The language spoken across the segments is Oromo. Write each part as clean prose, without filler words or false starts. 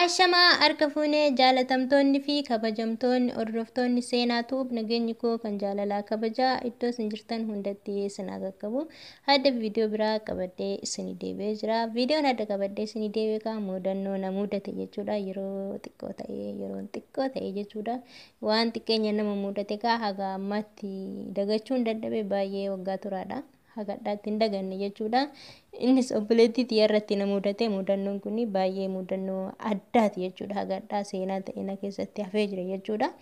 Ashamaa harka fuunee jaalatamtoonni fi kabajamtoonni hordoftoonni Seenaa Tube, nageenyi koo kan jaalalaa kabajaa iddoo isin jirtan hundatti isin haa qaqqabu. Hadda viidiyoo biraa qabadhee isinii deebi'ee jira. Viidiyoon hadda qabadhee isinii deebi'e kaa mudannoo na mudate jechuudha. Yeroo xiqqoo ta'ee, yeroon xiqqoo ta'e jechuudha. Waan xiqqeenya nama mudate kaa haga ammaatti dagachuun dadhabe, baay'ee waggaa turaadha. Hagadhaatti hin daganne jechuudha. Innis obboleettii tiyya irratti na mudate. Mudannoon kun baay'ee mudannoo addaati jechuudha. Hagadhaa seenaa ta'e na keessatti hafee jira jechuudha.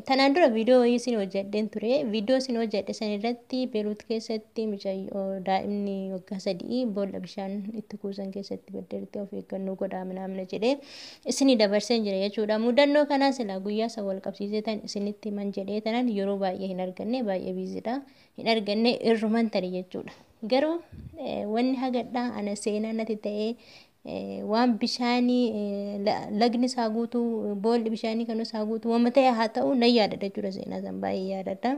Tanaan dura viidiyoo wayii isin hojjedheen ture. Viidiyoo isin hojjedhe san irratti Beeruut keessatti mucayyoo daa'imni waggaa 3 boolla bishaan itti kuusan keessatti baddeerti, of eeggannoo godhaa minaamna jedhee isinii dabarseen jira jechuudha. Mudannoo kanaa silaa guyyaa san wal qabsiisee tan isinitti himan jedhee tanan yeroo baay'ee hin arganne, baay'ee biizidha. Hin arganne, irruman tari jechuudha. Garuu wanni hagadhaa ana seenaa natti ta'ee waan bishaanii lagni isaa guutuu, boolli bishaanii kan isaa guutuu wama ta'e haa ta'u, nan yaadadha jechuudha, seenaa san baay'ee yaadadha.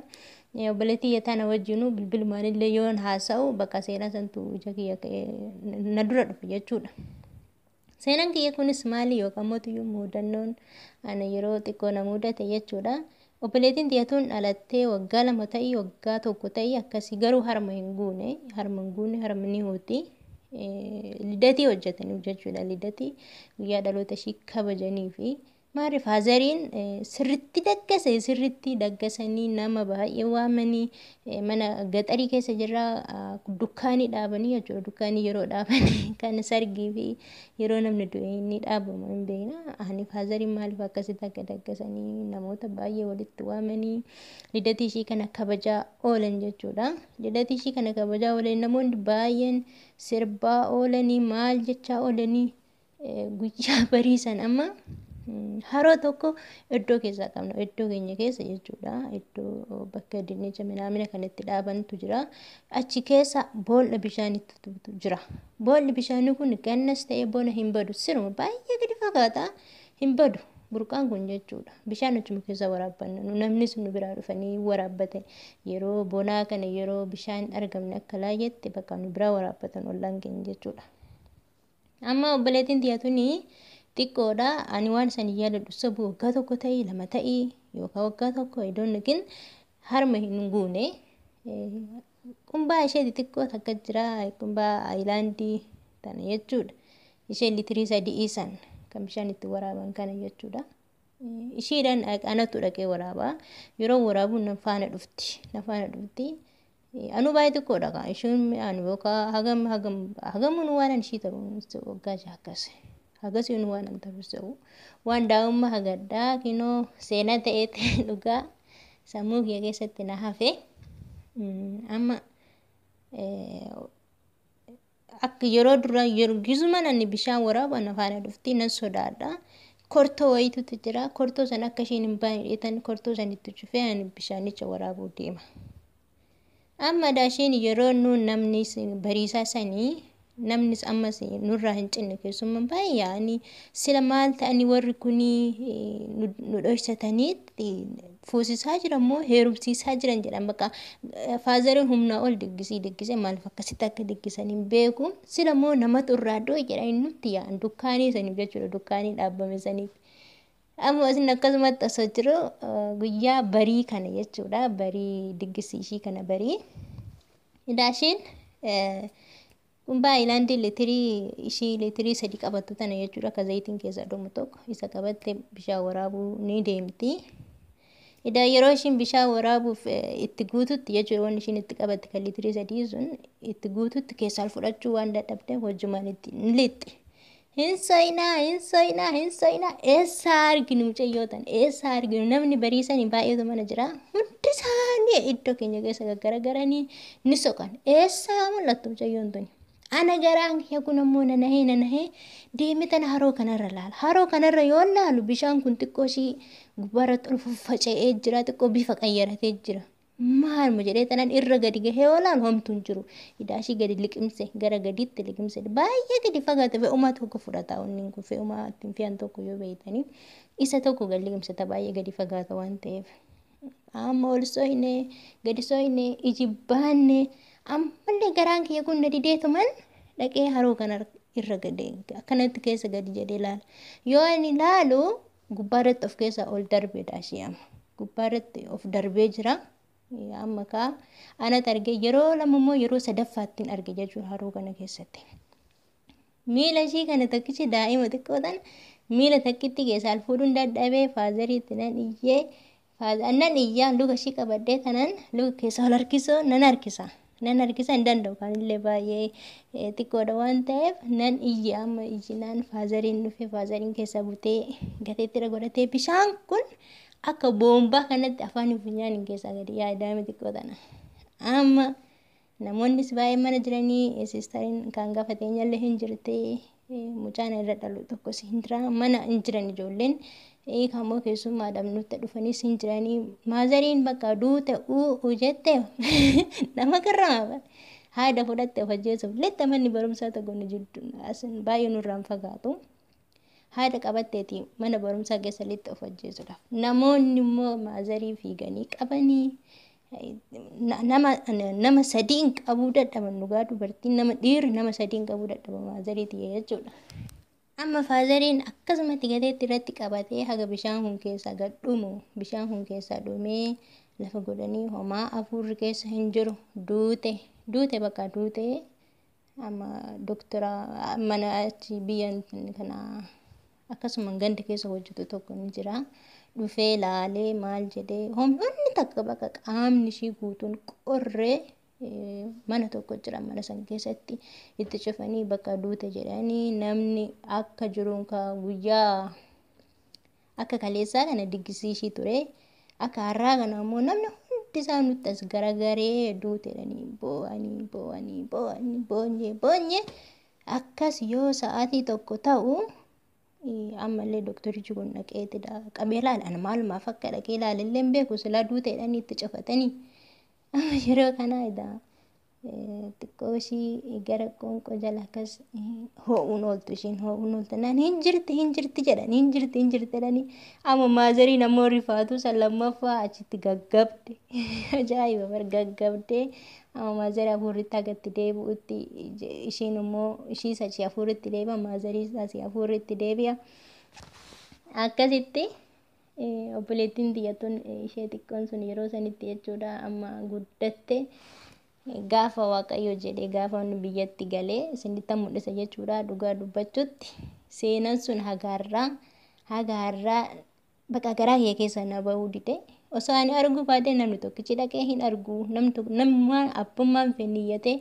Obboleettii tana wajjinuu bilbilumaan illee yoon haasa'u bakka seenaa santu ija kiyya na dura dhufe jechuudha. Seenaan kiyya kunis maali yookaan mootiyyuu mudannoon ana yeroo xiqqoo na mudate jechuudha. Obboleettiin tiyya tun dhalattee waggaa 2 ta'ii, waggaa 1 ta'ii akkasii, garuu harma hin guune, harma hin guune, harma ni hooti. Lidatii hojjetaniif jechuudha. Lidatii guyyaa dhaloota ishii kabajanii fi maali faazariin sirritti daggase, sirritti daggasanii nama baay'ee waamanii, mana gaxarii keessa jirra, dukkaanii dhaabanii jechuudha. Dukkaanii yeroo dhaabanii kan sargii fi yeroo namni du'e inni dhaabamu hin beekna. Ani faazariin maaliif akkasitti akka daggasanii namoota baay'ee walitti waamanii lidatii ishii kana kabajaa oolan jechuudha. Lidatii ishii kana kabajaa oolan, namoonni baay'een sirbaa oolanii, maal jechaa oolanii, guyyaa bariisan amma haroo tokko iddoo keessaa qabna, iddoo keenya keessa jechuudha. Iddoo bakka dinnicha minaamina kan itti dhaabantu jira. Achi keessa boolla bishaaniitu jira. Boolli bishaanii kun gannas ta'ee bona hin badu, siruma baay'ee gadi fagaata, hin badu burqaan kun jechuudha. Bishaan achuma keessa waraabbanna, namnis nu biraa dhufanii waraabbatan. Yeroo bonaa kana, yeroo bishaan argamne akka laayyetti bakka nu biraa waraabbatan ollaan keenya jechuudha. Amma obboleettiin tiyya tuni xiqqoodha. Ani waan san yaadadhu sabu waggaa 1 ta'ii, 2 ta'ii yookaan waggaa 1 iddoon kin harma hin guune. Qumbaa ishee xixiqqoo takka jira, qumbaa aayilaandii tana jechuudha. Ishee litirii 3 san kan bishaan itti waraaban kana jechuudha. Ishiidhaan anatu dhaqee waraabaa. Yeroo waraabu na faana dhufti. Na faana dhufti. Anu baay'ee xiqqoodha kaa. Isheen anu yookaan hagam hagam hagamuun waan ani ishii ta'u waggaa 6 akkas. Hagasiin waan an ta'u waan daa'ummaa hagadhaa kinoo seenaa ta'ee dhugaa sammuu kiyya keessatti na hafe. Amma akka yeroo dura yeroo gizuma ani bishaan waraabu ana faana dhufti, nan sodaadha. Kortoo wayiitutu jira. Kortoo sana akka isheen hin baane dheetan kortoo san itti cufee ani bishaanicha waraabuu deema. Amma daasheen yeroo nu namni bariisaa sanii namnis ammas nurraa hin cinne, keessummaa baay'ee yaa'anii, sila maal ta'anii warri kunii nu dhoysatanii fuusisaa jiran moo heerumsiisaa jiran jedhan. Bakka faazariin humnaa ol diggisii diggisee, maaliif akkasitti akka diggisan hin beeku. Sila moo namatu irraa du'e jedhanii nutti yaa'an dukkaanii saniif jechuudha, dukkaanii dhaabbame saniif. Amma isin akkasumatti osoo jiru guyyaa barii kana jechuudha, barii diggisii ishii kana barii. Daasheen qumbaa aayilaandii litirii ishii litirii 3 qabattu tana jechuudha, akka zayitiin keessa dhumu tokko isa qabatte bishaan waraabuu ni deemti. Edaa yeroo ishiin bishaan waraabuuf itti guututti jechuudha, wanni ishiin itti qabatte kan litirii 3 sun itti guututti keessaa fudhachuu waan dadhabdeef wajjumaan itti lixxi. Hin soyinaa, hin soyinaa, hin soyinaa, eessaa arginu mucayyoo tan, eessaa arginu? Namni bariisanii baay'eetu mana jira. Hundi isaanii iddoo keenya keessa gaggaragaranii ni soqan. Eessaa mul'attu mucayyoon tuni? Ana garaan kiyya kun ammoo nanahee nanahee deeme tana haroo kanarra laala. Haroo kanarra yoo laalu bishaan kun xiqqoo ishii gubbaarratti ol faffaca'ee jira, xiqqoo bifa qayyaratee jira. Maaluma jedhee tanaan irra gadi gahee yoo laalu homtuu hin jiru. Idaashii gadi liqimse, gara gadiitti liqimse. Baay'ee gadi fagaate, fe'umaa tokko fudhata. Inni kun fe'umaa ittiin fe'an tokko yoo beeytanii isa tokko gadi liqimsata, baay'ee gadi fagaata waan ta'eef. Amma ol soyne, gadi soyne, iji baanne, ammallee garaan kiyya kun na dideetuman dhaqee haroo kana Irra gadi akkanatti keessa gadi jedhee ilaala. Yoo ani ilaalu gubbaarratti of keessaa ol darbeedha ishee amma. Gubbaarratti of darbee jira. Amma kaa anatu arge yeroo lama immoo yeroo sadaffaattiin arge jechuudha haroo kana keessatti. Miila ishii kana tokkichi daa'ima xiqqoo tana miila takkitti keessaa ol fuudhuun dadhabee faazariitti nan iyyee, nan iyyaa, luka ishii qabadhee tanan luka keessaa ol harkisoo nan harkisa. Nan harkisa hin danda'u, kanillee baay'ee xiqqoodha waan ta'eef nan iyye. Amma iyyinaan faazariin dhufe, faazariin keessaa butee gateettira godhatee bishaan kun akka boombaa kanatti afaan funyaaniin keessaa gadi yaa'e daa'ima xiqqoo tana. Amma namoonnis baay'ee mana jiranii, siistariin kan gaafa teenyallee hin jirti, mucaan irra dhalu tokkos hin jira, mana hin jiran, ijoolleen kammoo keessummaadhaaf nutti dhufanis hin jiranii. Maazariin bakka duute uu jette nama garraama. Haadha fudhatte of ajjeesuuf letta manni barumsaa tokko nu jidduu baay'ee nurraan fagaatu. Haadha qabatteeti mana barumsaa keessa lixxe of ajjeesuudhaaf. Namoonni immoo maazarii fiiganii qabanii nama sadiin qabuu dadhaban, dhugaa dubartiin nama dhiirri nama sadiin qabuu dadhaban maazarii tiyya jechuudha. Amma faazariin akkasumatti gateetti irratti qabatee haga bishaan kun keessaa gad dhumu, bishaan kun keessaa dhumee lafa godhanii homaa hafuurri keessa hin jiru, duute duute bakka duute. Amma doktora mana achi biyya kana akkasuma ganda keessa hojjetu tokko ni jira. Dhufee laalee maal jedhee humnoonni takka bakka qaamni ishii guutuun qorree mana tokko jira, mana san keessatti itti cufanii bakka duute jedhanii. Namni akka jiruun ka guyyaa akka kaleessaa kana diggisii ishii ture, akka har'aa kana immoo namni hundi isaa nutti as garagaree duute jedhanii boo'anii boo'anii boo'anii boonyee boonyee. Akkas yoo sa'aatii tokko ta'u ammallee doktorichi kun dhaqeetidha qabee ilaala. Ana maalumaaf akka dhaqee ilaalillee hin beeku, silaa duute jedhanii itti cufatanii. Amma yeroo kana edaa xiqqoo ishii gara qoonqoo jala akkas hoo'uun ooltu, ishiin hoo'uun ooltu naan hin jirti hin jirti jedhanii, hin jirti hin jirti jedhanii. Amma maazariin ammoo rifaatu san lammaffaa achitti gaggabde, ajaa'iba bar, gaggabdee. Amma maazarii hafuurritti hagatti deebi'utti ishiin immoo ishiis achi hafuurritti deebi'a, maazarii asii hafuurritti deebi'a. Akkasitti obboleettiin tiyyattuun ishee xiqqoon sun yeroo sanitti jechuudha amma guddatte. Gaafa Waaqayyo jedhee gaafa inni biyyatti galee isinitti mul'isa jechuudha. Dhugaa dubbachuutti seenaan sun hagaarraa bakka garaa kiyya keessa na bahuu dide. Osoo ani arguu baadhee namni tokkichi dhaqee hin argu, namni abbummaan fenniyyatee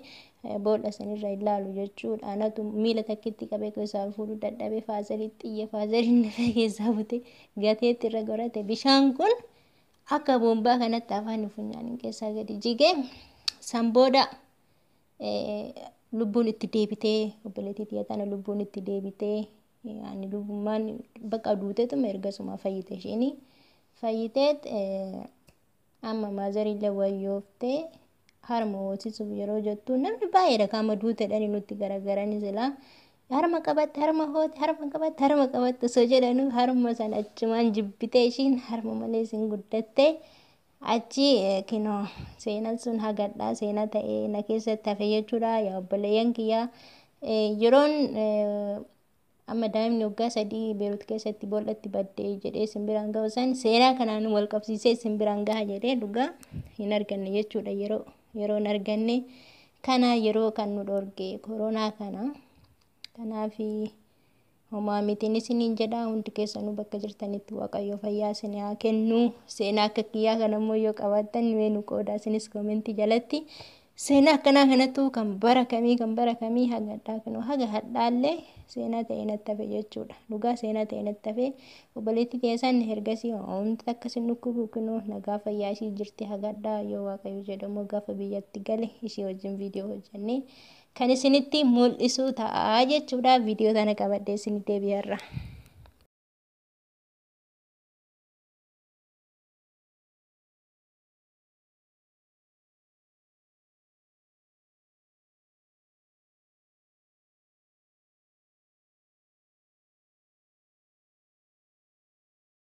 boolla sanirra ilaalu jechuudha. Anatu miila takkitti qabee keessaa fuudhuu dadhabee faazarii xiyya, faazariin dhufee keessaa bute gateetti irra godhate bishaan kun akka boombaa kanatti afaan funyaaniin keessaa gadi jigee. San booda lubbuun itti deebitee, obboleettii tiyya tana lubbuun itti deebitee, ani lubbummaan bakka duuteetuma ergasuma fayyite, isheen fayyiteet. Amma maazariillee wayyooftee harma hoosisuuf yeroo jettu namni baay'eedha kaama duuteedhani nutti garagaranii, silaa harma qabatte harma hoote, harma qabatte harma qabatte osoo jedhanu harma sana achumaan jibbitee ishiin harma malee isin guddatte. Achi kinoo seenaan sun hagadhaa seenaa ta'ee na keessatti hafe jechuudha. Yaa obboleeyyan kiyyaa, yeroon amma daa'imni waggaa 3 Beerut keessatti boollatti baddee jedhee isin biraan gahu san seenaa kanaan wal qabsiisee isin biraan gaha jedhee dhugaa hin arganne jechuudha. Yeroo hin arganne kana yeroo kan nu dhorge koronaa kana. Kanaaf homaa mitiin isiniin jedha, hundi keessanuu bakka jirtanitti Waaqayyo fayyaa isin haa kennu. Seenaa akka kiyyaa kana immoo yoo qabaattan mee nu qooda isinis koomentii jalatti. Seenaa akkanaa kanattu kan bara kamii kan bara kamii haga kanuu haga hadhaallee seenaa ta'e natti hafe jechuudha. Dhugaa seenaa ta'e natti hafe. Obboleettii teessan ergasii wanti akkasin dhukkubu kunoo nagaa fayyaa ishii jirti hagadhaa. Yoo Waaqayyo jedhamu gaafa biyyatti gale ishii wajjin viidiyoo hojjennee kan isinitti mul'isu ta'a jechuudha. Viidiyoo tana qabadhee isin deebi'arra.